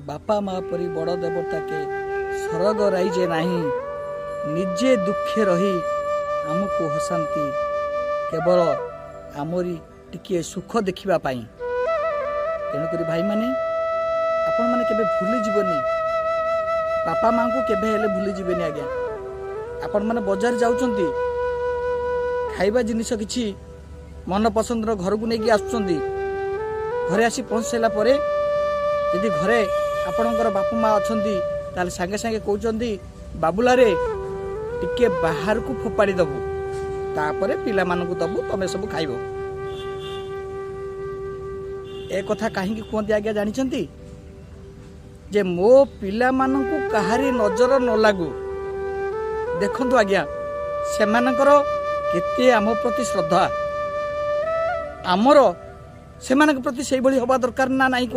ବାପା ମା ପରି ବଡ଼ ଦେବତାକେ ସରଗ ରାଇଜେ ନାହିଁ। ନିଜେ ଦୁଃଖେ ରହି ଆମକୁ ହସାନ୍ତି, କେବଳ ଆମରି ଟିକିଏ ସୁଖ ଦେଖିବା ପାଇଁ। ତେଣୁକରି ଭାଇମାନେ, ଆପଣମାନେ କେବେ ଭୁଲିଯିବନି, ବାପା ମାଆଙ୍କୁ କେବେ ହେଲେ ଭୁଲିଯିବେନି ଆଜ୍ଞା। ଆପଣମାନେ ବଜାର ଯାଉଛନ୍ତି, ଖାଇବା ଜିନିଷ କିଛି ମନ ପସନ୍ଦର ଘରକୁ ନେଇକି ଆସୁଛନ୍ତି। ଘରେ ଆସି ପହଞ୍ଚି ସାରିଲା ପରେ ଯଦି ଘରେ ଆପଣଙ୍କର ବାପା ମା ଅଛନ୍ତି, ତାହେଲେ ସାଙ୍ଗେ ସାଙ୍ଗେ କହୁଛନ୍ତି, "ବାବୁଲାରେ, ଟିକେ ବାହାରକୁ ଫୋପାଡ଼ି ଦେବୁ, ତାପରେ ପିଲାମାନଙ୍କୁ ଦେବୁ, ତମେ ସବୁ ଖାଇବ।" ଏ କଥା କାହିଁକି କୁହନ୍ତି ଆଜ୍ଞା ଜାଣିଛନ୍ତି? ଯେ ମୋ ପିଲାମାନଙ୍କୁ କାହାରି ନଜର ନ ଲାଗୁ। ଦେଖନ୍ତୁ ଆଜ୍ଞା, ସେମାନଙ୍କର କେତେ ଆମ ପ୍ରତି ଶ୍ରଦ୍ଧା। ଆମର ସେମାନଙ୍କ ପ୍ରତି ସେଇଭଳି ହେବା ଦରକାର ନା ନାହିଁ?